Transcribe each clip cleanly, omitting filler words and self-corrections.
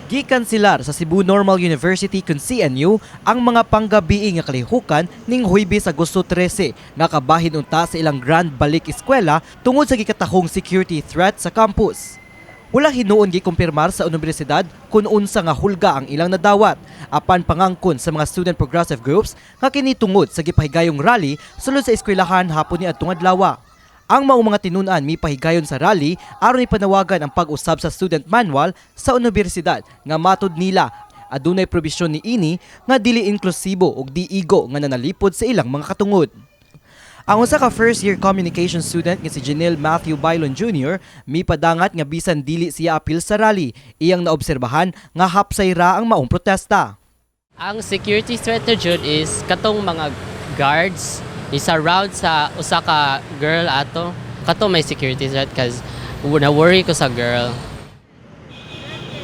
Gikanselar sa Cebu Normal University kun CNU ang mga panggabii nga kalihukan ning Huybes, Agosto 13 nga kabahin unta sa ilang Grand Balik Eskwela tungod sa gikatahong security threat sa campus. Wala hinuon gikumpirmar sa universidad kung unsa nga hulga ang ilang nadawat, apan pangangkon sa mga student progressive groups nga kini tungod sa gipahigayong rally sulod sa eskwelahan hapon niadtong adlaw. Ang maong mga tinun-an mipahigayon sa rally aron ipanawagan ang pag-usab sa student manual sa universidad nga matud nila adunay probisyon niini nga dili inklusibo ug di igo nga nanalipod sa ilang mga katungod. Ang usa ka first year communication student nga si Janelle Matthew Bailon Jr. mipadangat nga bisan dili siya apil sa rally, iyang naobserbahan nga hapsay ra ang maong protesta. Ang security threat na jud is katong mga guards ni-surround sa usa ka girl ato. Kato may security threat 'cause na worry ko sa girl.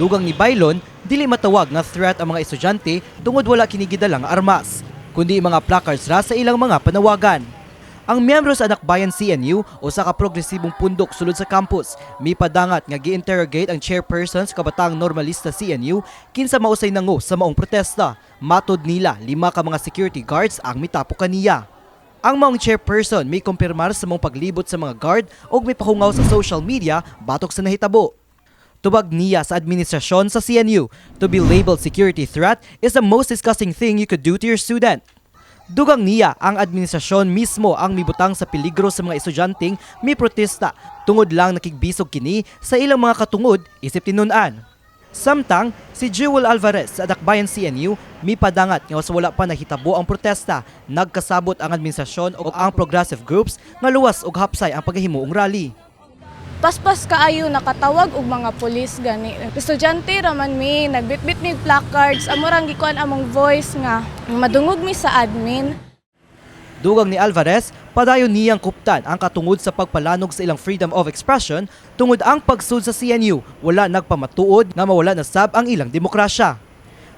Dugang ni Bailon, dili matawag nga threat ang mga estudyante tungod wala kini gidalang armas, kundi mga placards ra sa ilang mga panawagan. Ang miyembro sa Anakbayan CNU, usa ka progresibong pundok sulod sa campus, mipadangat nga gi-interrogate ang chairperson sa Kabataang Normalista CNU kinsa mausay nango sa maong protesta. Matod nila, lima ka mga security guards ang mitapok kaniya. Ang maong chairperson may kumpirmar sa maong paglibot sa mga guard ug may pahungaw sa social media batok sa nahitabo. Tubag niya sa administrasyon sa CNU, "To be labeled security threat is the most disgusting thing you could do to your student." Dugang niya, ang administrasyon mismo ang mibutang sa peligro sa mga estudyanteng may protesta tungod lang nakigbisog kini sa ilang mga katungod isip tinun-an. Samtang, si Jewel Alvarez sa Anakbayan CNU mipadangat nga sa wala pa nahitabo ang protesta, nagkasabot ang administrasyon ug ang progressive groups nga luwas ug hapsay ang paghimuong rally. Paspas kaayo, nakatawag og mga pulis gani. Estudyante raman mi, nagbitbit mi placards, amo rang gikuan among voice nga madungog mi sa admin. Dugang ni Alvarez, padayon niyang kuptan ang katungod sa pagpalanog sa ilang freedom of expression tungod ang pagsud sa CNU wala nagpamatuod nga mawala na sab ang ilang demokrasya.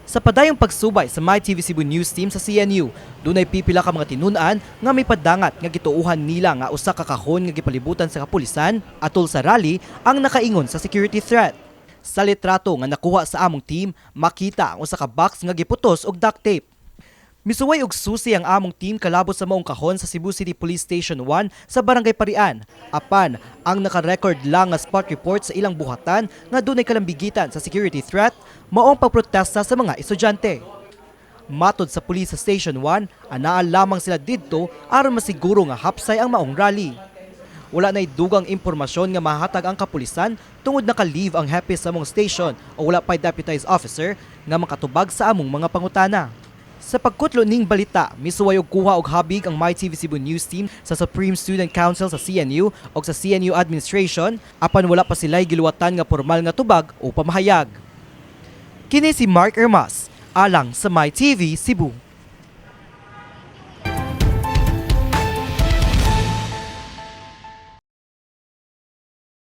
Sa padayong pagsubay sa MyTV Cebu News Team sa CNU, dunay pipila ka mga tinun-an nga may padangat nga gituuhan nila nga usa ka kahon nga gipalibutan sa kapulisan atol sa rally ang nakaingon sa security threat. Sa litrato nga nakuha sa among team, makita ang usa ka box nga giputos og duct tape. Misuway og susi ang among team kalabot sa maong kahon sa Cebu City Police Station 1 sa Barangay Parian. Apan, ang naka-record lang nga spot report sa ilang buhatan nga dunay kalambigitan sa security threat, maong pagprotesta sa mga estudyante. Matod sa pulis sa Station 1, anaa lamang sila didto aron masiguro nga hapsay ang maong rally. Wala na'y dugang impormasyon nga mahatag ang kapulisan tungod naka-leave ang hepe sa among station o wala pa'y deputized officer nga makatubag sa among mga pangutana. Sa pagkutlo ning balita, misuway og kuha og habig ang MyTV Cebu News Team sa Supreme Student Council sa CNU o sa CNU Administration apan wala pa sila'y giluwatan nga formal nga tubag o pamahayag. Kini si Mark Ermas, alang sa MyTV Cebu.